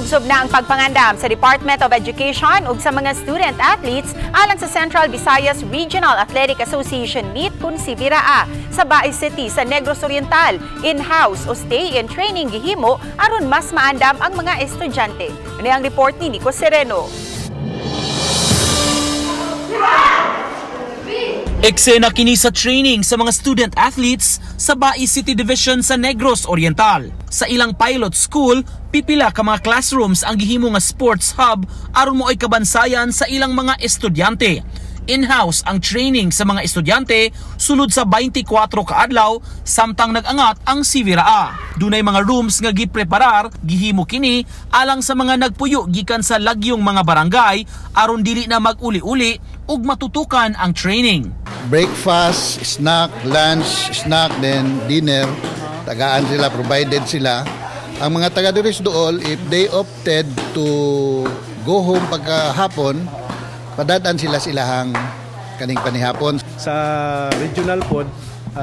Subsob na ang pagpangandam sa Department of Education ug sa mga student athletes alang sa Central Visayas Regional Athletic Association Meet kun CVIRAA sa Bais City sa Negros Oriental. In-house o stay-in training gihimo aron mas maandam ang mga estudyante. Ini ang report ni Nico Sereno. Eksena kini sa training sa mga student athletes sa Bais City Division sa Negros Oriental. Sa ilang pilot school, pipila ka mga classrooms ang gihimo nga sports hub aron moay kabansayan sa ilang mga estudyante. In-house ang training sa mga estudyante sulod sa 24 kaadlaw samtang nag-angat ang CVIRAA. Dunay mga rooms nga gipreparar, gihimo kini alang sa mga nagpuyo gikan sa lagyong mga barangay aron dili na mag-uli-uli ug matutukan ang training. Breakfast, snack, lunch, snack, then dinner. Tagaan sila, provided sila. Ang mga taga diri sa Duol, if they opted to go home pagkahapon, padad-an sila silahang kaning panihapon. Sa regional pod,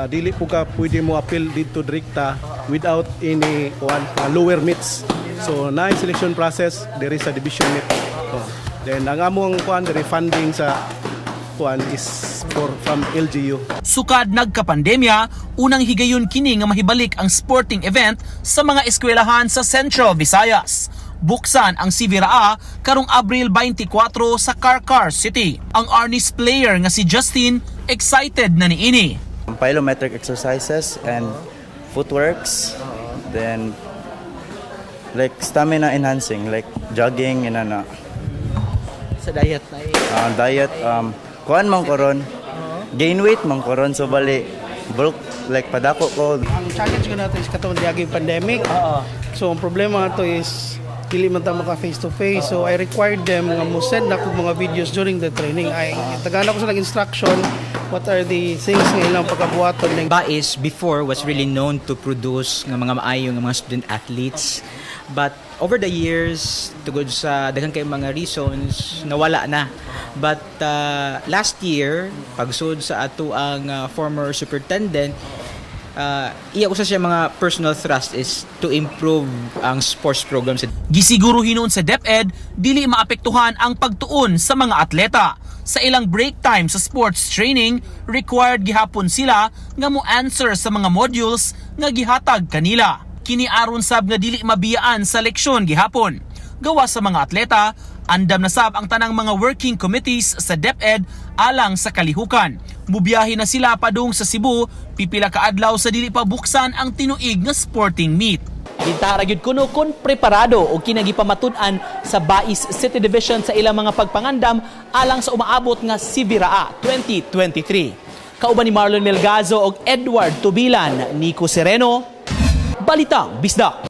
dili po ka pwede mo appeal dito direkta without any one lower meets. So na selection process diri sa division meet. So, then ang among kuan diri, funding sa kuan is for from LGU. Sukad nagkapandemya, unang higayon kini nga mahibalik ang sporting event sa mga eskwelahan sa Central Visayas. Buksan ang CVIRAA karong Abril 24 sa Carcar City. Ang Arnis player nga si Justin, excited na niini. Plyometric exercises and footworks, then like stamina enhancing, like jogging and ano. Sa diet na eh. Diet, kuan man koron, gain weight man koron, so bali bulk, like padako ko. Ang challenge ko nato is katong diaging pandemic. So ang problema ato is dili man ta maka face to face. So I required them nga mo send ako mga videos during the training. I tagaan ako sa instruction what are the things nga ilang pagkabuhaton. Bais before was really known to produce nga mga maayo nga mga student athletes. But over the years, tungod sa daghan kay mga reasons, nawala na. But last year, pagsud sa ato ang former superintendent, iya usa siya mga personal thrust is to improve ang sports programs. Gisiguro hinuon sa DepEd, dili maapektuhan ang pagtuon sa mga atleta. Sa ilang break time sa sports training, required gihapon sila nga mo answer sa mga modules nga gihatag kanila. Kini aron sab nga dili mabiyaan sa leksyon gihapon. Gawa sa mga atleta, andam na sab ang tanang mga working committees sa DepEd alang sa kalihukan. Mubiyahe na sila padung sa Cebu, pipila ka adlaw sa dili pa buksan ang tinuig nga sporting meet. Gintara gyud kuno kun preparado og kinagipamatud-an sa Bais City Division sa ilang mga pagpangandam alang sa umaabot nga CVIRAA 2023. Kauban ni Marlon Melgazo og Edward Tubilan, Nico Sereno, Balitang Bisdak.